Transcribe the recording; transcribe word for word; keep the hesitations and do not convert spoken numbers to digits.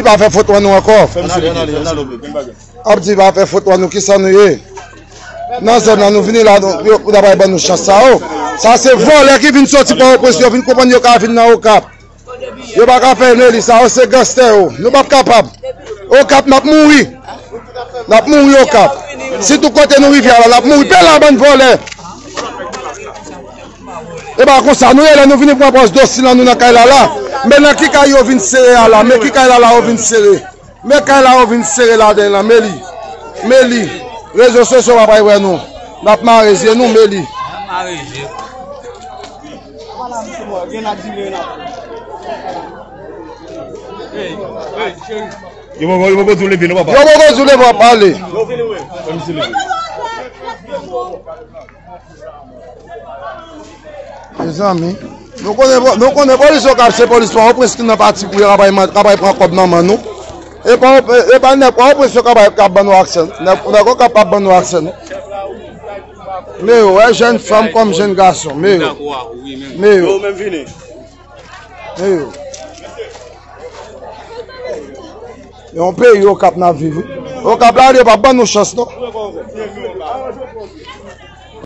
pa fè foto an nou ankò. Ap di pa fè foto an nou, kisa nou ye? Nan zòn nan nou vini la, nou, yo, pou ta bay ban nou chans sa yo. Sa se vòlè ki vin soti Pòtoprens, yo vin konprann yo ka vin nan Okap. Yo pa ka fè Meli, sa yo se ganstè yo. Nou p ap kapab. Okap, n ap mouri. N ap mouri Okap. Si tout kote nou rive a la, n ap mouri. Pè la, bann vòlè. E pa konsa, nou ye la, nou vini pran pòz dosi lan nou nan kay la la. Men nan ki kay yo vin sere a la, men ki kay la la yo vin sere. Men kay la yo vin sere ladan l lan, Meli. Meli. Rezo sosyo pa pral wè nou. N ap mare zye nou, Meli. Yo poko, yo poko di w leve non, papa. Yo poko di w leve, w ap pale. Fè misye leve. Mezanmi, nou konnen, nou konnen polis Okap se polis Pòtoprens ki nan pati pou yo ka bay man-, ka bay pran kòb nan men nou. E pa, e, e pa nèg Pòtoprens yo ka bay, k ap ban nou aksè. Nèg, nèg Okap p ap ban nou aksè, non. Men yo, wè jèn fanm kòm jèn gason. Men yo. Men yo. Men yo. Yon peyi Okap n ap viv, wi. Okap la, yo p ap ban nou chans, non.